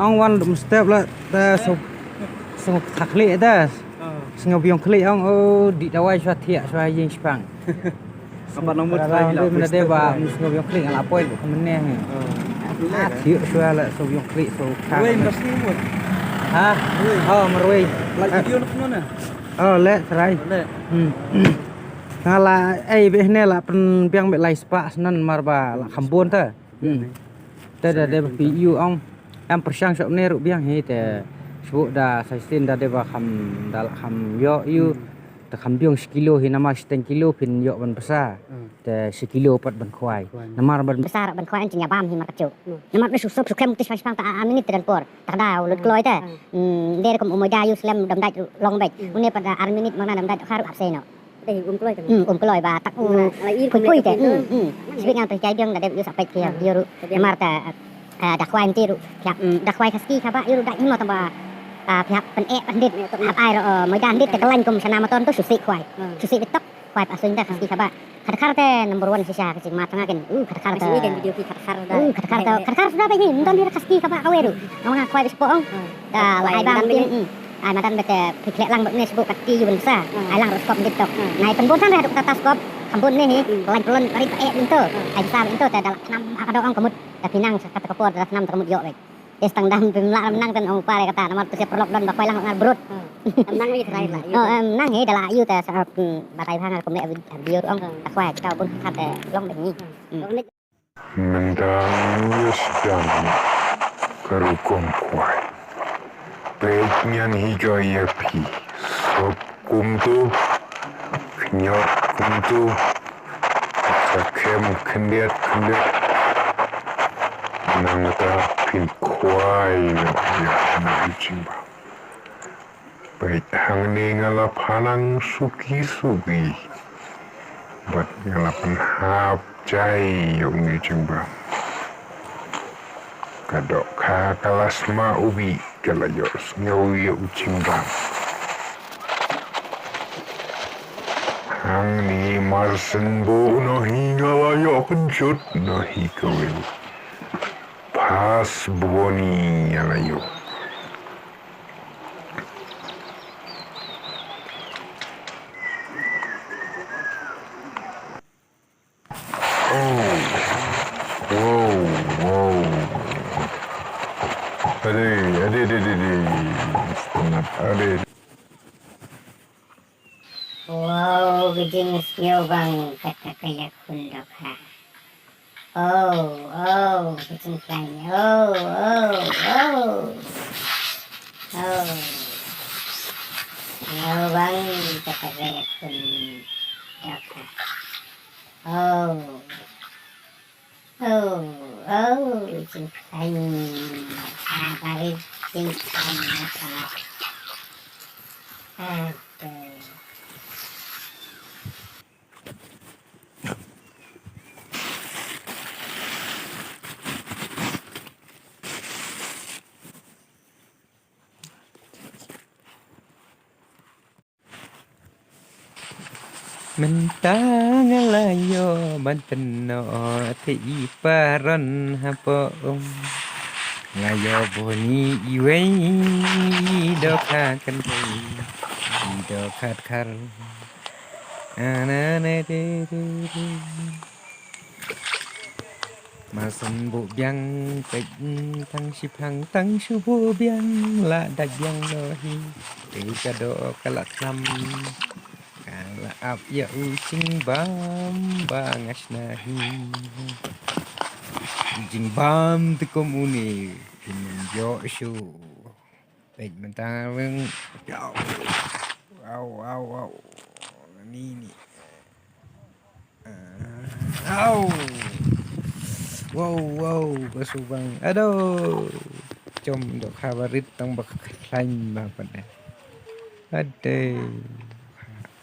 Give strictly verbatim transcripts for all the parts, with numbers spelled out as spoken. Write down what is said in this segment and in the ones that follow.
Ong wan dum step la da so so thakli da. Sngew biong kli ong o di dawai swa thiak swa yin spang. Apa nang mut lai la mena de ba sngew biong kli la poi ko mene. Ah thiak swa la so biong kli so ka. Wei mas ni mut. Ha? Oh marwei. La video nak mana? Oh le serai. Le. Hmm. Nga la ei beh ne la pen biang beh lai spa snan mar ba la khambon ta. Hmm. Te da de pi yu ong. Em pyrshang shop ne ruh biang hi te. Sbu da sa stin da de ba kham da la kham yo yu. Te kham biong sekilo hi nama seteng kilo pin yo ban pesa. Te sekilo pat ban khwai. Namar ban pesa ruh ban khwai an chin ya bam hi mar kachu. Namar de su sop su kem tis pang ta ar minit te dan por. Tak da lut kloi te. Hmm, de kum umoi da yu slem dam dai long bek. Une pat da ar minit mangna dam dai kharu apse no. Dei um kloi te. Hmm, um kloi ba tak u. Phui phui te. Hmm, hmm. Sibik ngan pyrshai biang da dep yu sa pek kia yu ru. Mar ta da khwai mti ru. Pyak da khwai khaski khaba yu ru da imo tamba. Pyak pen e pen dit. Hap ai ro moi dan dit te kelain kum sana maton tu susi khwai. Susi betok khwai pa suin da khaski khaba. Khadkhar te number one sisa kaching mat tanga kin. Uh khadkhar te. Video ki khadkhar da. Uh khadkhar te. Khadkhar suda ba hi. Nton hi khaski khaba kawe ru. Ngam nga khwai bispo ong. Da la ai bang tin. Ai madan bete phikhlek lang bad ne sibuk kat ti yu ben sa. Ai lang ro skop dit tok. Ngai pen bun san re duk tata skop. Kham bun ne hi. Lain pelon rit eh into. Ai sa into te da la thnam aka dok ong kamut. Da pinang sa kata kapor da la thnam ta kamut yok bek. Te stang dam pim la menang ten ong pare kata namar tu se perlok don ba khwai lang ngar brut. Menang wi krai la. Oh em nang hi da la yu te sa batai bhang kum le video ong. Khwai kita bun khat te long bek ni. Mynta ngi sdang ka rukom kwai. Peit ngan hikai ïa phi. Sop kumto, khñiot kumto, sa khem khyndiat khyndiat. Nangta phin kwai noh ïa kane ka jingbam. Peit hangne nga la phanang suki suki. Bad nga la pynhap jai ïa une u jingbam. Ka dohkha ka la sma u bih ka la ïohsngew ïa u jingbam. Hangne marsynbuh noh hi nga la ïoh pynjot noh hi kawei. Pas boni nga la ïoh. Oh. Wow, wow. Ade, ade, ade, ade, ade. Ade. Wow, ka jingsngewbang kata ka ïakhun dohkha. Oh, oh, ka jingkhlaiñ. Oh, oh, oh. Oh. Sngewbang kata ka ïakhun dohkha. Oh. Oh, oh, jingkhlaiñ. Ah, barit jingkhlaiñ. Ah, ah. Mynta nga la ïoh ban pynnoh te i paron hapoh um. Nga ïoh bun i iwei i dohkha kynthei i dohkha dkhar. Anane de de de. Marsynbuh biang peit tang shiphang tang shubu biang la dait biang noh hi. Te ka doh ka la tlam ka la ap ïa u jingbam ba nga shna hi. U jingbam te kum une phin ïoh shuh. Peit mynta weng. Au au au au. Ni ni. Au. Wow wow ka subang. Aduh. Jom dohkha barit tang ba khlaiñ ba pat. Aduh.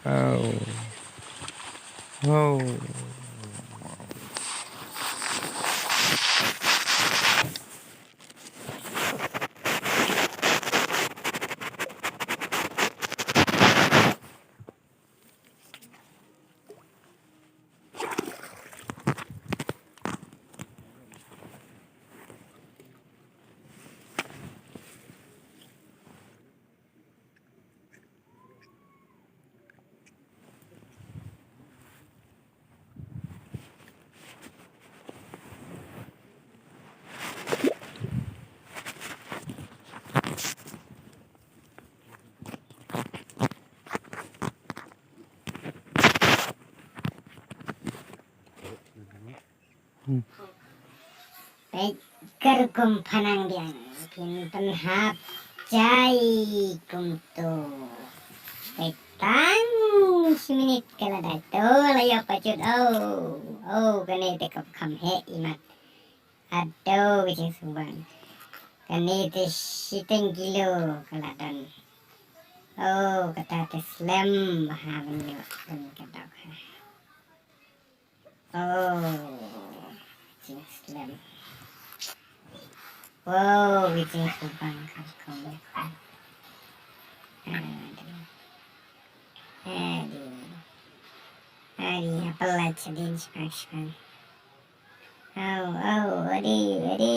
Au. Wow. Peit ka rukom phanang biang, phin pynhap jai kumto. Peit tang shi minit ka la dei to, la ïoh pajut. Oh, oh, kane te ka kham heh imat. Hato ka jingsngewbang. Kane te shiteng kilo ka la don. Oh, kata te slem bha ban ïoh ban ka dok ha. Oh, jingslem. Wow, ka jingsngewbang ka rukom ïa ka. Adi. Adi. Adi, ha pynlait shadien shipang shipang. Au, au, adi, adi,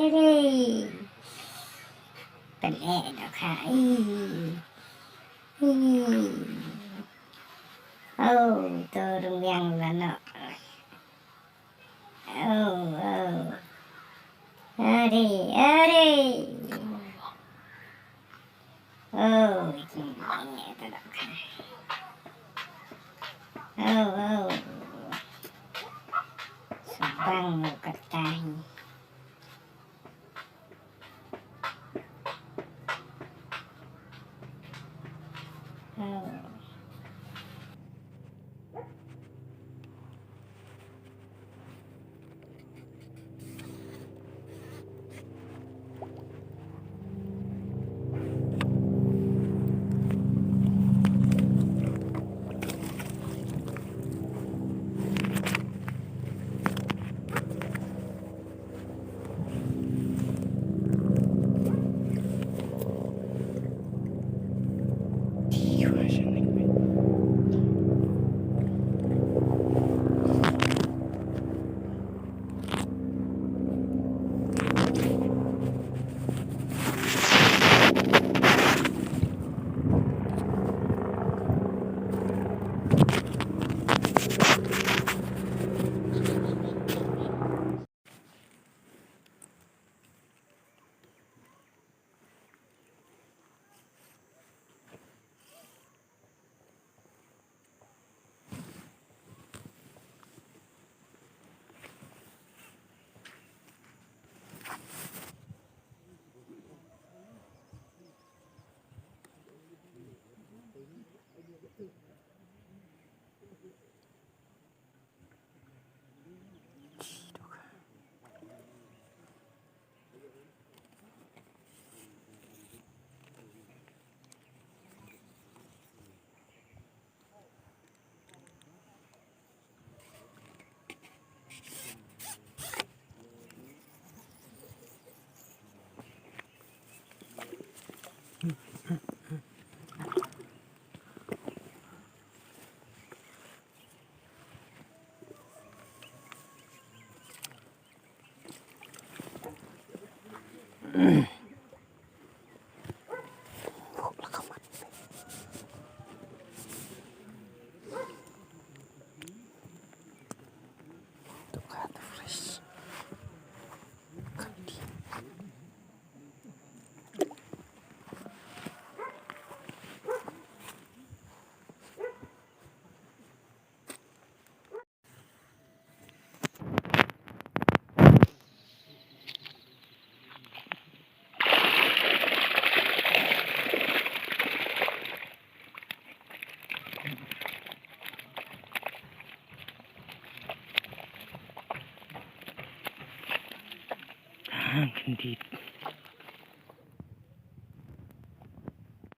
adi. Pyneh dohkha, ih. Ih. Au, to rung biang la noh. Au, au. Adi, adi. Oh, jingeh ta dohkha. Oh, oh. Sngewbang mo kata hi. Oh. Ah, khyndiat.